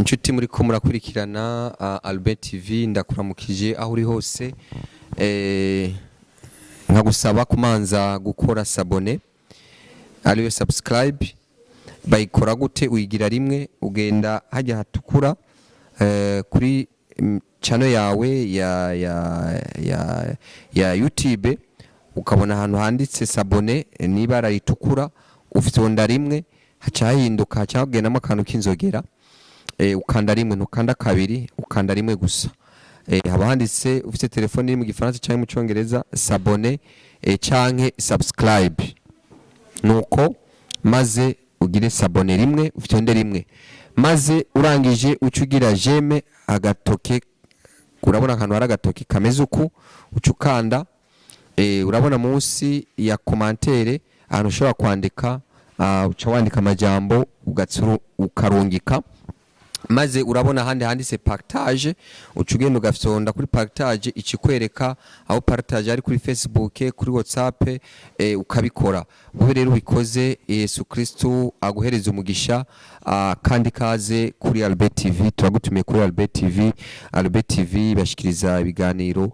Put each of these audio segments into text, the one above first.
Inshuti muri ko murakurikirana Albert TV, ndakuramukije aho uri hose. Nkagusaba kumanza gukora s'abonner, ariyo subscribe. Bayikora gute? Uyigira rimwe, ugenda hajya hatukura kuri channel yawe ya YouTube, ukabona ahantu handitse s'abonner n'ibara ritukura, ufyonda rimwe, haca hahinduka, haca hagendamo akantu k'inzogera. Ukanda rimwe, ntukanda kabiri, ukanda rimwe gusa. Haba handitse, ufite telefone iri mu Gifaransa cyangwa mu Cyongereza, s'abonner canke subscribe. Nuko maze ugire s'abonner rimwe, ufyonde rimwe, maze urangije uca ugira j'aime, agatoke. Urabona akantu hari agatoki kameze uku, uca ukanda. Urabona munsi ya commentaire ahantu ushobora kwandika, uca wandika amajambo, ugatsuru ukarungika. Maze urabona ahandi handitse partage, uca ugenda ugafyonda kuri partage, ikikwereka aho partage ari kuri Facebook, kuri WhatsApp, ukabikora. Wowe rero ubikoze, Yesu Kristo aguhereza umugisha. Kandi kaze kuri Albert TV, turagutumiye kuri Albert TV. Albert TV bashikiriza ibiganiro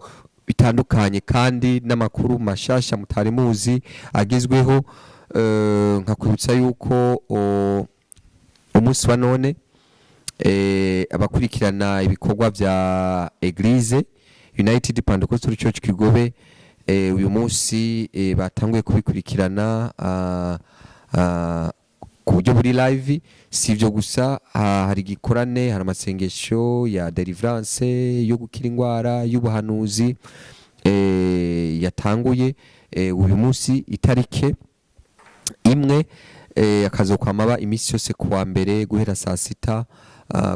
bitandukanye kandi n'amakuru mashasha mutari muzi agezweho. Nkakwibutsa yuko umunsi wa none abakurikirana ibikorwa vya Eglise United Pentecostal Church Kigobe, uyu munsi batanguye kubikurikirana ku buryo buri live. Si ibyo gusa, hari igikorane, hari amasengesho ya deliverance, yo gukira indwara, y'ubuhanuzi, yatanguye uyu munsi itarike 1, akazokwama aba iminsi yose kuwa mbere guhera saa 6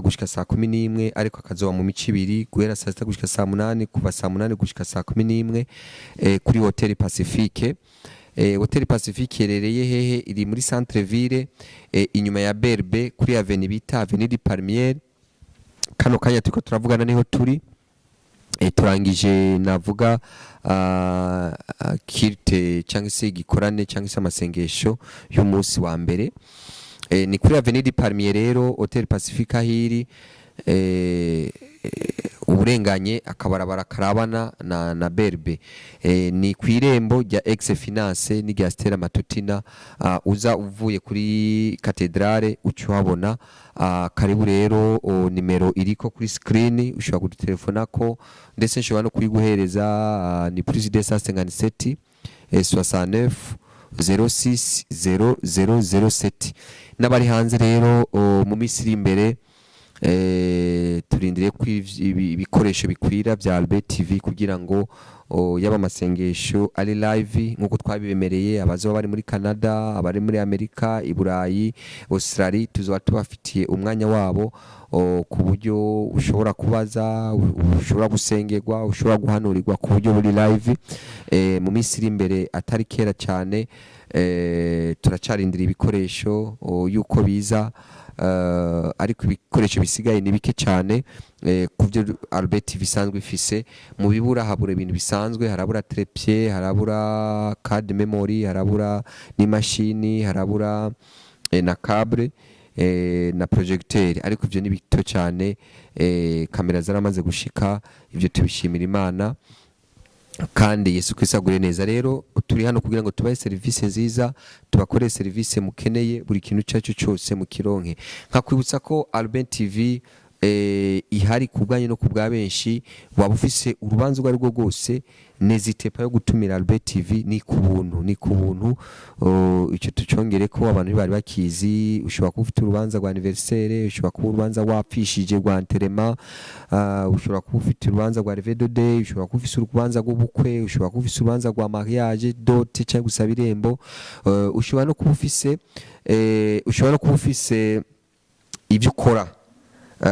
gushika saa 11, ariko akazoba mu mico ibiri, guhera saa 6 gushika saa 8, kuva saa 8 gushika saa 11, kuri Hotel Pacifique. Hotel Pacifique iherereye hehe? Iri muri centre ville, inyuma ya BRB, kuri avenue bita Avenue du Palmier. Kano kanya turiko turavugana niho turi. Turangije navuga culte cyangwa se igikorane cyangwa se amasengesho y'umunsi wa mbere. Ni kuri Avenue du Palmier rero, Hotel Pacifique ahiri, uburenganye akabarabara karabana na BRB. Ni ku irembo rya Ex Finance n'irya Stella Matutina. Uza uvuye kuri katedrale uca uhabona. Karibu rero. Nimero iriko kuri screen, ushobora kudutelefona ko, ndetse nshobora no kuyiguhereza. Ni +257 69 06 0007. N'abari hanze rero, mu minsi iri imbere, turindiriye ko ibikoresho bikwira bya Albert TV kugira ngo yaba amasengesho ari live nk'uko twabibemereye. Abazoba bari muri Canada, abari muri Amerika, i Burayi, Australie, tuzoba tubafitiye umwanya wabo, ku buryo ushobora kubaza, ushobora gusengerwa, ushobora guhanurirwa ku buryo buri live. Mu minsi iri imbere, atari kera cyane, turacarindira ibikoresho yuko biza, ariko ibikoresho bisigaye ni bike cyane ku byo Albert TV isanzwe ifise. Mu bibura, habura ibintu bisanzwe: harabura trépied, harabura card memory, harabura n'imashini, harabura na câble, na projecteur, ariko ibyo ni bito cyane. Kamera zaramaze gushika, ibyo tubishimira Imana kandi Yesu Kristo agure neza. Rero turi hano kugira ngo tubahe serivisi nziza, tubakorere serivisi mukeneye, buri kintu icyo ari cyo cyose mukironke. Nkakwibutsa ko Albert TV ihari ku bwanyu no ku bwa benshi. Waba ufise urubanza urwo ari rwo rwose, n'hésitez pas yo gutumira Albert TV, ni ku buntu, ni ku buntu. Icyo tucongere ko abantu bari bakizi. Ushobora kuba ufite urubanza rwa anniversaire, ushobora kuba urubanza wapfishije rwa enterrement, ushobora kuba ufite urubanza rwa levée de deuil, ushobora kuba ufite urubanza rw'ubukwe, ushobora kuba ufite urubanza rwa mariage, dot cyangwa gusaba irembo, ushobora no kuba ufise ibyo ukora,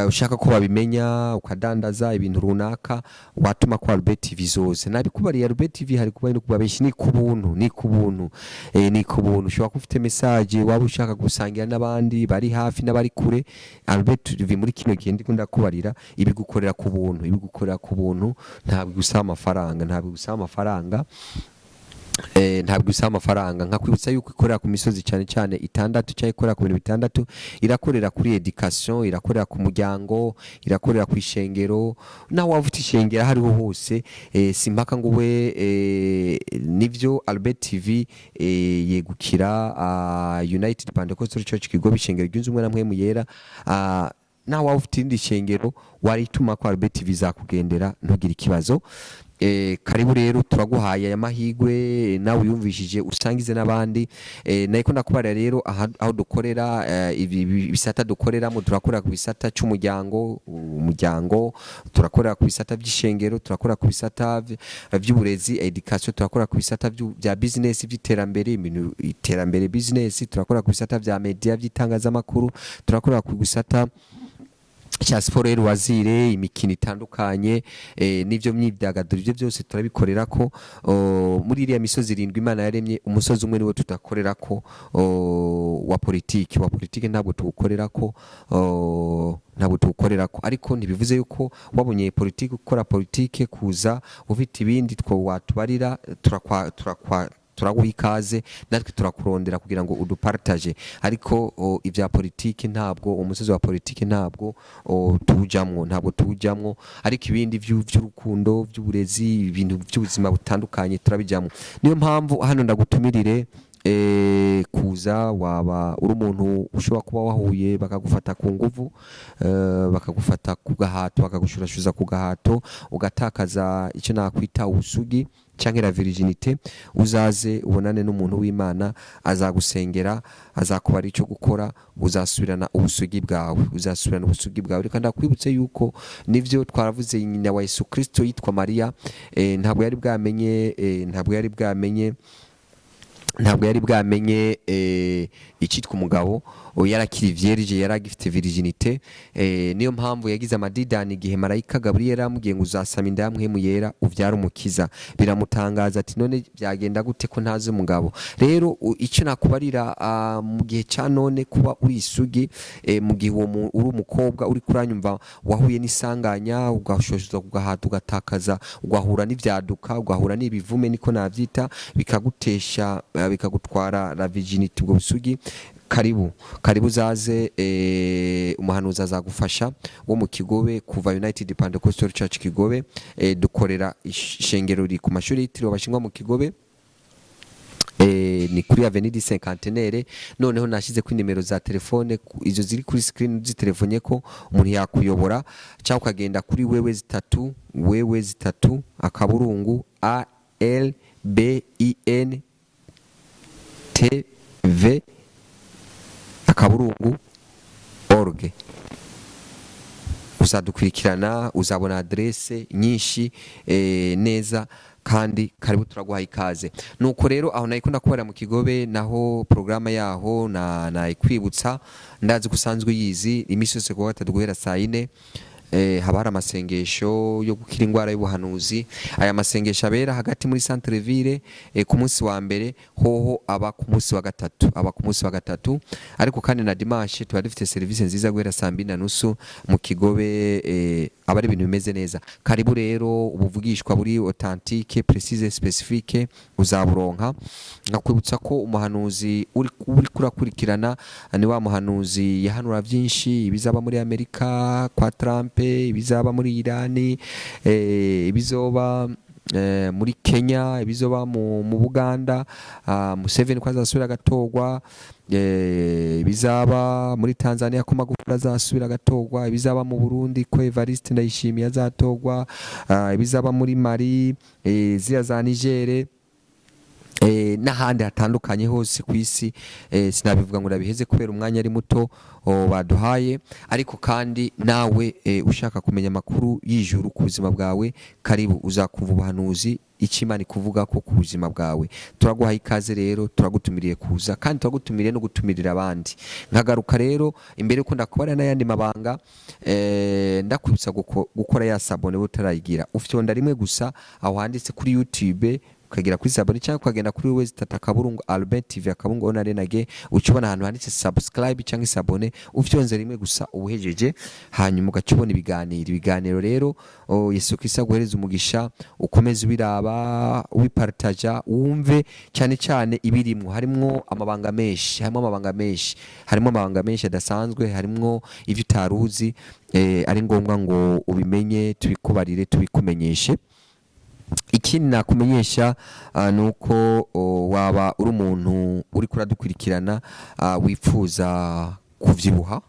ushaka ko babimenya, ukadandaza ibintu runaka, watuma ko Albert TV zose nabikubariye. Albert TV hari kuba no kuba benshi, ni ku buntu, ni ku buntu, ni ku buntu. Ushobora kuba ufite message waba ushaka gusangira n'abandi bari hafi n'abari kure. Albert TV muri kino gihe ndiko ndakubarira ibigukorera ku buntu, ibigukorera ku buntu, ntabwo igusaba amafaranga, ntabwo igusaba amafaranga. Ntabwo isaba amafaranga. Nkakwibutsa yuko ikorera ku misozi cyane cyane itandatu, cyangwa ikorera ku bintu bitandatu: irakorera kuri education, irakorera ku muryango, irakorera ku ishengero, nawe waba ufite ishengero aho ariho hose. Simpaka ngo ube nivyo Albert TV yegukira United Pentecostal Church Kigobe, ishengero ryunze ubumwe na Mpwemu Yera. Nawe waba ufite irindi shengero warituma ko Albert TV izakugendera, ntugire ikibazo. Karibu rero, turaguhaye aya mahigwe, nawe uyumvishije usangize n'abandi. Nariko ndakubarira rero aho dukorera, ibi bisata dukoreramo. Turakorera ku bisata c'umuryango, umuryango, turakorera ku bisata by'ishengero, turakorera ku bisata vy'uburezi, education, turakorera ku bisata vya business, by'iterambere, ibintu iterambere, business, turakorera ku bisata vya media, by'itangazamakuru, turakorera ku bisata cya siporo et loisir, imikino itandukanye, n'ivyo myidagaduro. Ibyo byose turabikorera ko muri iriya misozi irindwi Imana yaremye. Umusozi umwe niwo tudakorera ko, wa politiki. Wa politiki ntabwo tuwukorera ko, ntabwo tuwukorera ko, ariko ntibivuze yuko wabonye politiki, ukora politiki, kuza ufite ibindi two watubarira, turakwa turaguha ikaze, natwe turakurondera kugira ngo udupartage. Ariko ibya politiki ntabwo, umusozi wa politiki ntabwo tuwujamwo, ntabwo tuwujamwo, ariko ibindi vy'urukundo, vy'uburezi, ibintu by'ubuzima butandukanye turabijamwo. Niyo mpamvu hano ndagutumirire kuza. Waba uri umuntu ushobora kuba wahuye bakagufata ku nguvu, bakagufata ku gahato, bakagushurashuza ku gahato, ugatakaza icyo nakwita ubusugi cyangwa la virginité, uzaze ubonane n'umuntu w'Imana, azagusengera, azakubara icyo gukora, uzasubirana ubusugi bwawe, uzasubirana ubusugi bwawe. Reka ndakwibutse yuko nivyo twaravuze, nyina wa Yesu Kristo yitwa Mariya, ntabwo yari bwamenye, ntabwo yari bwamenye, ntabwo yari bwamenye icyitwa umugabo, yarakiri vierge, yari agifite virginité. Niyo mpamvu yagize amadidani igihe marayika Gabriel amubwiye ngo uzasama inda ya Mpwemu Yera, uvyara Umukiza. Biramutangaza, ati: "None byagenda gute ko ntazi umugabo?" Rero icyo nakubarira, mu gihe cya none kuba uri isugi, mu gihe uwo uri umukobwa uri kuranyumva wahuye n'isanganya, ugashosha ugahata, ugatakaza, ugahura n'ivyaduka, ugahura n'ibivume, niko navyita, bikagutesha, bikagutwara la virginité, ubwo busugi, karibu, karibu uzaze, umuhanuzi azagufasha wo mu Kigobe, kuva United Pentecostal Church Kigobe. Dukorera ishengero riri ku mashuri yitiriwe Abashinwa mu Kigobe, ni kuri Avenue du Cinquantenaire. Noneho nashize ko nimero za telefone, izo ziri kuri screen zitelefone, ko umuntu yakuyobora, cyangwa ukagenda kuri www.albintv.org, uzadukurikirana, uzabona adresse nyinshi neza. Kandi karibu, turaguha ikaze. Nuko rero aho nayiko ndakubara mu Kigobe, naho porogaramu yaho na nayikwibutsa, ndazi ko usanzwe uyizi. Iminsi yose kuwa gatatu guhera saa yine haba hari amasengesho yo gukira indwara y'ubuhanuzi. Aya masengesho abera hagati muri centre ville ku munsi wa mbere hoho aba ku munsi wa gatatu, aba ku munsi wa gatatu, ariko kandi na dimanche tuba dufite serivisi nziza guhera saa 2:30 mu Kigobe. Aba ari ibintu bimeze neza. Karibu rero, ubuvugishwa buri authentique, précise, spécifique uzaburonka. Nkakwibutsa ko umuhanuzi uri kurakurikirana ni wa muhanuzi yahanura byinshi: ibizaba muri Amerika kwa Trump, ibizaba muri Irani, ibizoba muri Kenya, ibizoba mu Buganda, Museveni ko azasubira agatorwa, ibizaba muri Tanzania ko Magufuli azasubira agatorwa, ibizaba mu Burundi ko Evariste Ndayishimiye azatorwa, ibizaba muri Mali, ziriya za Niger, n'ahandi hatandukanye hose ku isi. Sinabivuga ngo ndabiheze kubera umwanya ari muto baduhaye. Ariko kandi nawe ushaka kumenya amakuru y'ijuru ku buzima bwawe, karibu, uzakumva ubuhanuzi, icyo Imana ikuvuga ko ku buzima bwawe. Turaguhaye ikaze rero, turagutumiriye kuza, kandi turagutumiriye no gutumirira abandi. Nkagaruka rero imbere yuko ndakubara n'ayandi mabanga, ndakwibutsa gukora ya s'abonner utarayigira. Ufyonda rimwe gusa aho handitse kuri YouTube. Ukagera kuri s'abonner cyangwa ukagenda kuri www.albert tv.online, uca ubona ahantu handitse subscribe cyangwa s'abonner. Ufyonze rimwe gusa ubuhejeje, hanyuma ugaca ubona ibiganiro. Ibiganiro rero, oh, Yesu Kristo aguhereza umugisha. Ukomeze ubiraba, ubipartaja, wumve cyane cyane ibirimwo. Harimwo amabanga menshi, harimo amabanga menshi, harimo amabanga menshi adasanzwe, harimwo ivyo utaruzi, ari ngombwa ngo ubimenye, tubikubarire, tubikumenyeshe. Ikindi nakumenyesha ni uko waba uri umuntu uri kuradukurikirana, wifuza kuvyibuha.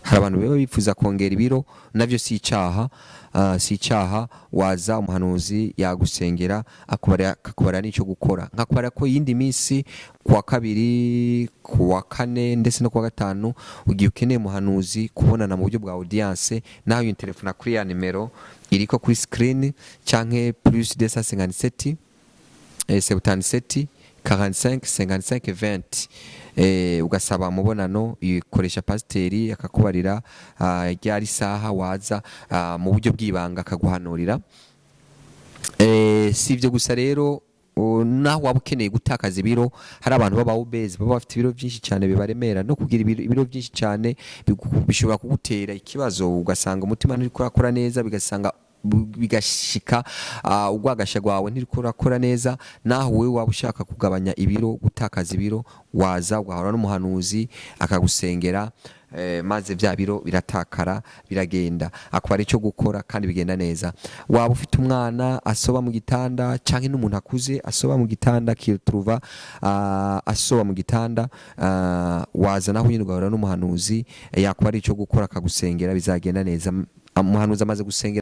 Hari abantu baba bifuza kongera ibiro, navyo si icaha, si icaha. Waza, umuhanuzi yagusengera, akakubarira n'icyo gukora. Nkakubarira ko iyindi minsi, kuwa kabiri, kuwa kane ndetse no kuwa gatanu, ugiye ukeneye umuhanuzi kubonana mu buryo bwa audience, naho iyo telefona kuri ya nimero iriko kuri screen canke +257 77 45 55 20, ugasaba umubonano. Ikoresha pasiteri akakubarira ryari isaha waza, mu buryo bw'ibanga akaguhanurira. Si ibyo gusa rero, naho waba ukeneye gutakaza ibiro. Hari abantu baba obèses, baba bafite ibiro byinshi cyane bibaremera. No kugira ibiro byinshi cyane bishobora kugutera ikibazo, ugasanga umutima nturiko urakora neza, bigasanga bigashika urwagasha rwawe ntiriko urakora neza. Naho wowe waba ushaka kugabanya ibiro, gutakaza ibiro, waza ugahura n'umuhanuzi akagusengera, maze bya biro biratakara, biragenda, akaba icyo gukora kandi bigenda neza. Waba ufite umwana asoba mu gitanda, canke n'umuntu akuze asoba mu gitanda, kiruva asoba mu gitanda, waza naho nyine ugahura n'umuhanuzi, yakuba ari icyo gukora akagusengera, bizagenda neza. Umuhanuzi amaze gusengera.